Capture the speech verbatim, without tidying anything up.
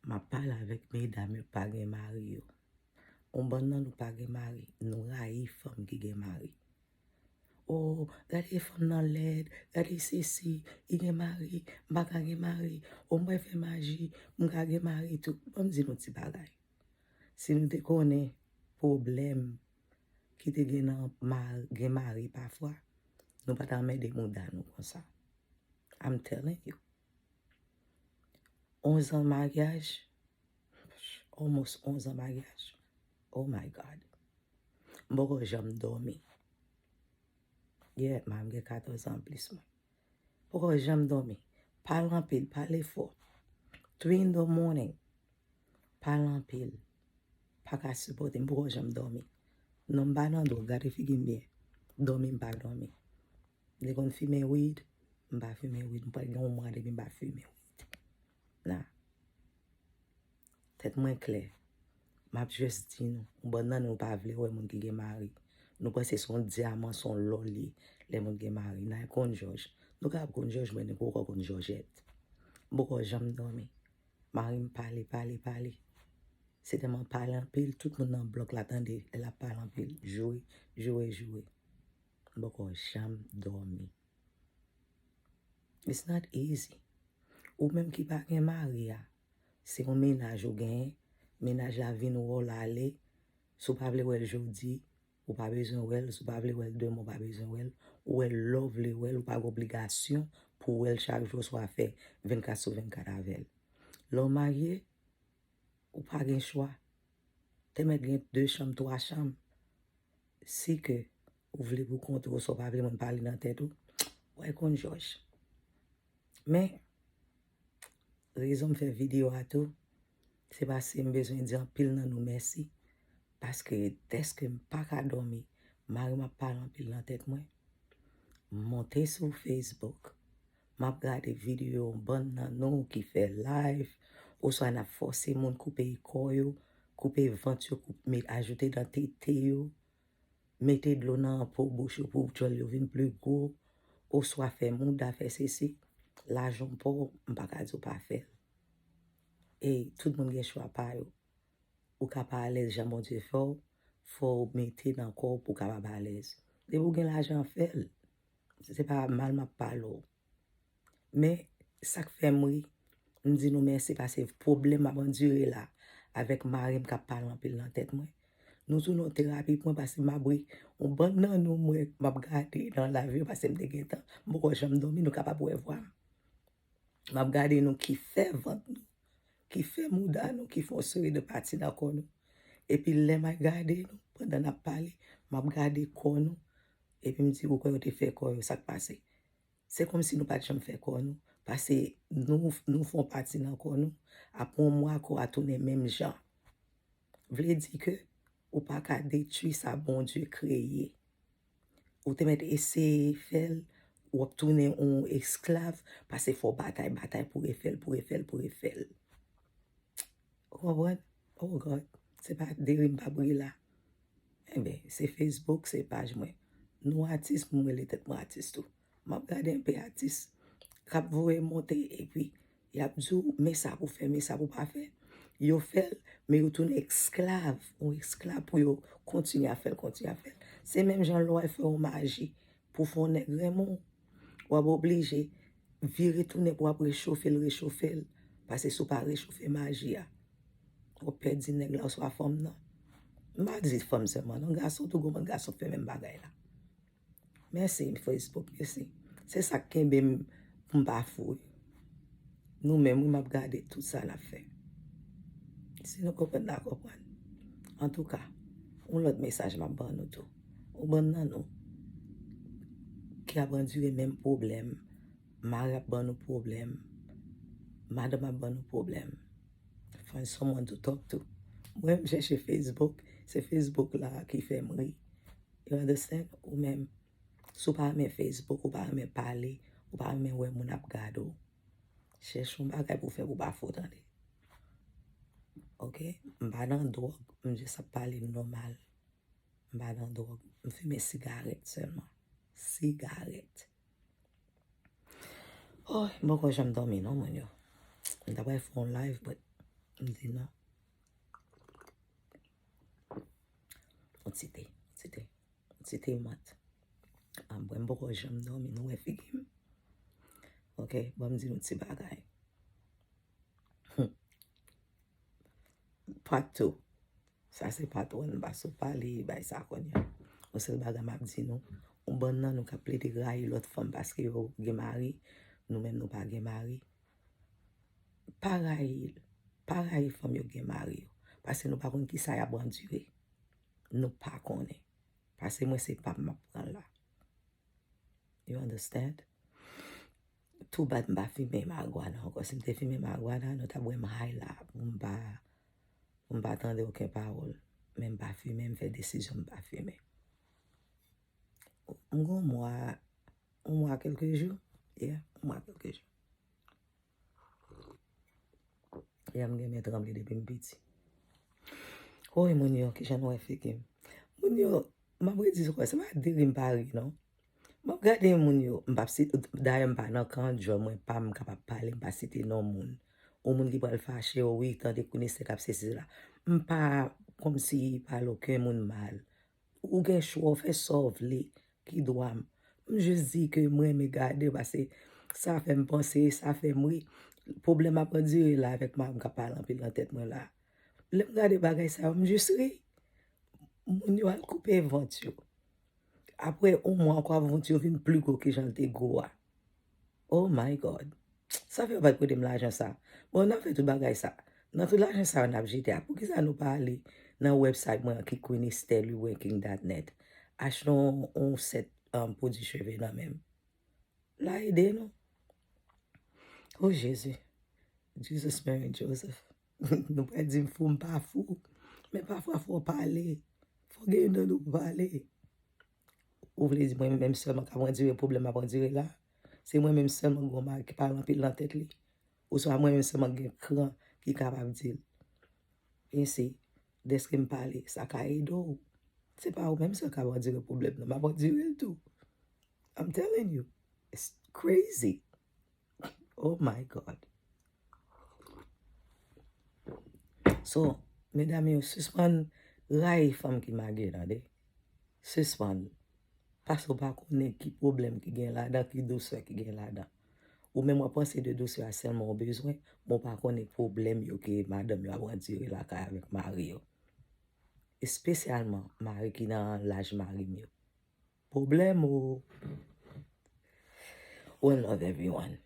M ap pale avèk medam yo k pa gen mari yo. Yon bann nan nou pa gen mari, nou rayi fanm ki gen mari. Oh, gade fanm nan lèd, gade sesi, li gen mari, m pa ka gen mari. Oh, m pral fè maji, m ka gen mari tou. Ban m di nou ti bagay. Si nou te konnen pwoblèm ki te gen nan ma- gen mari pafwa, nou pa t anmède mouda nou konsa. I'm telling you. Onz an maryaj, almost onz an maryaj. Oh my God. M poko janm dòmi. Yeah, m gen katòz an plis mwen. Poko janm dòmi. Pale anpil, pale fò. Three in the morning. Pale anpil. Pa ka sipòte, m poko janm dòmi. Non, m pa nan dwòg, gade figi m byen. Dòmi, m pa dòmi. Li konn fimen weed, m pa fimen weed. M pral gen yon mwa depi m pa fimen weed. Nah. Tèt mwen klè. M ap just di nou, yon bann nan nou pa vle wè moun ki gen mari. Nou panse se yon dyaman, se yon lò l ye, lè moun gen mari. N a konn jòj. Nou ka ap konn jòj, men nou poko konn jòjèt. M poko janm dòmi. Mari m pale, pale, pale. Se tèlman pale anpil, tout moun nan blòk la tande lè l ap pale anpil. Joure, joure, joure. M poko janm dòmi. It's not easy. Ou menm ki pa gen mari a, se yon mennaj ou genyen, mennaj la vin wè w l ale, si w pa vle wè l jodi, ou pa bezwen wè l, si w pa vle wè l demen, ou pa bezwen wè l, ou wè l lè w vle wè l, ou pa gen obligasyon pou w wè l chak jou, oswa fè vennkat sou vennkat avè l. Lè w marye, ou pa gen chwa. Te mèt gen de chanm, twa chanm. Si ke ou vle pou kont ou, oswa w pa vle moun pale nan tèt ou, w al konn jòj. Men, rezon m fè videyo a tou, se paske m bezwen di anpil nan nou mèsi. Paske dèske m pa ka dòmi, mari m ap pale anpil nan tèt mwen. M monte sou Facebook, m ap gade videyo yon bann nan nou ki fè live, oswa n ap fòse moun koupe kò yo, koupe vant yo, koup- met, ajoute nan tete yo, mete dlo nan po bouch yo pou djòl yo vin pli gwo, oswa fè mouda, fè sesi. Lajan w pa w, m pa ka di w pa fè l. E tout moun gen chwa pa yo. Ou ka pa alèz jan Bondye fè w, fò w mete nan kò w pou w kapab alèz. Depi w gen lajan, fè l. Se pa mal m ap pale w. Men, sa k fè m ri, m di nou mèsi paske pwoblèm m ap andire la avèk mari m k ap pale anpil nan tèt mwen. Nou tounen yon terapi pou mwen paske m ap ri. Yon bann nan nou, mwen, m ap gade nan live yo paske m te gentan, m poko janm dòmi, nou kapab wè vwa m. M ap gade nou ki fè vant nou, ki fè mouda nou, ki fè yon seri de pati nan kò nou. Epi lè m ap gade nou, pandan n ap pale, m ap gade kò nou, epi m di, ou kwè yo te fè kò yo, sa k pase? Se kòmsi nou pa t janm fè kò nou, paske nou, nou fè yon pati nan kò nou, apre yon mwa, kò a tounen menm jan. Vle di ke ou pa ka detwi sa Bondye kreye. Ou te mèt eseye fè l, w ap tounen yon esklav, paske fò w batay, batay pou refè l, pou refè l, pou refè l. Ou konprann? Oh God, se pa de ri m p ap ri la. Enben, se Facebook, se paj mwen. Nou atis, mwen rele tèt mwen atis tou. M ap gade enpe atis k ap voye monte, epi y ap di w, men sa pou fè, men sa pou pa fè. Yo fè l, men yo tounen esklav, yon esklav pou yo kontinye ap fè l, kontinye ap fè l. Se menm jan lè w al fè yon maji pou fè yon nèg renmen w. W ap oblije vire tounen pou w ap rechofe l, rechofe l. Paske si w pa rechofe maji a, w ap pèdi nèg la oswa fanm nan. M pa di fanm sèlman, non, gason tou, gon bann gason k fè menm bagay la. Mèsi, Facebook, mèsi. Se sa k kenbe m pou m pa fou wi. Nou menm, wi, m ap gade tout sa n ap fè. Si nou konprann, n a konprann. Antouka, yon lòt mesaj m ap ban nou tou. Yon bann nan nou ki ap andire menm pwoblèm, mari ap ban nou pwoblèm, madanm ap ban nou pwoblèm. Find someone to talk to. Mwen, m chèche Facebook, se Facebook la ki fè m ri. You understand? Ou menm, si w pa renmen Facebook, ou pa renmen pale, ou pa renmen wè moun ap gade w, chèche yon bagay pou w fè pou w pa fou, tande. Oke? M pa nan dwòg, m jis ap pale nòmal. M pa nan dwòg, m fimen sigarèt sèlman. Sigarèt. Oh, m poko janm dòmi non, moun yo. M ta pral fè yon live, but M di non. Yon ti te, yon ti te, yon ti te mant. Ah, mwen, m poko janm dòmi, nou wè figi m. Ok, ban m di nou ti bagay. Hmm. Part two. Sa se part one, m pa sou pale bay sa kounye a. Yon sèl bagay m ap di nou, yon bann nan nou k ap plede rayi lòt fanm paske yo gen mari, nou menm nou pa gen mari. Pa rayi, pa rayi fanm yo gen mari yo. Paske nou pa konn kisa y ap andire. Nou pa konnen. Paske mwen se pa m ap pran la. You understand? Too bad m pa fimen marigwana ankò. Si m te fimen marigwana, nou t ap wè m high la. Pou m pa, pou m pa tande okenn pawòl. Men m pa fimen, m fè desizyon m pa fimen. M gen yon mwa, yon mwa kèlke jou. Yeah, yon mwa kèlke jou. Ya m gen men tranble depi m piti. Woy, moun yo, kijan nou wè figi m? Moun yo, m ap redi sa, se pa de ri m pa ri, non. M ap gade moun yo, m p ap site, dayè m pa nan kan djòl, mwen pa m kapab pale, m pa site non moun. Yon moun ki pral fache, o wi, tande Queen Esther k ap sesi la. M pa kòmsi pale okenn moun mal. Ou gen chwa, w fè sa w vle, ki dwa m. M jis di ke m renmen gade w, paske sa fè m panse, sa fè m ri. Pwoblèm ap andire la avèk mari m k ap pale anpil nan tèt mwen la. Lè m gade bagay sa yo, m jis ri. Moun yo al koupe vant yo. Apre yon mwa ankò, vant yo vin pli gwo ke jan l te gwo a. Oh my God. Sa fè yo pa t prete m lajan sa. Bon, n ap fè tout bagay sa. Nan tout lajan sa yo n ap jete a, poukisa nou pa ale nan website mwen an ki Queen Esther Louis Ranking dot net, achte yon, yon sèt, um, pwodui cheve nan men m? L a ede nou. Oh, Jezi. Jesus, Mary, Joseph. Nou pral di m fou, m pa fou. Men pafwa fò w pale. Fò w gen yon dan pou pale. Ou vle di mwen menm sèlman k ap andire pwoblèm m ap andire la? Se mwen menm sèlman ki gen yon mari ki pale anpil nan tèt li? Oswa mwen menm sèlman ki gen kran ki kapab di l? Ensi, dèske m pale, sa ka ede w. Se pa ou menm sèl k ap andire pwoblèm nan, m ap andire l tou. I'm telling you, it's crazy. Oh my God. So, medam yo, sispann rayi fanm ki mage, tande. Sispann. Paske w pa konnen ki pwoblèm ki gen ladan, ki dousè ki gen ladan. Ou menm w ap panse de dousè a sèlman w bezwen, men w pa konnen pwoblèm yo ke madanm yo ap andire lakay avèk mari yo. Espesyalman mari ki nan laj mari m yo. Pwoblèm o. One love everyone.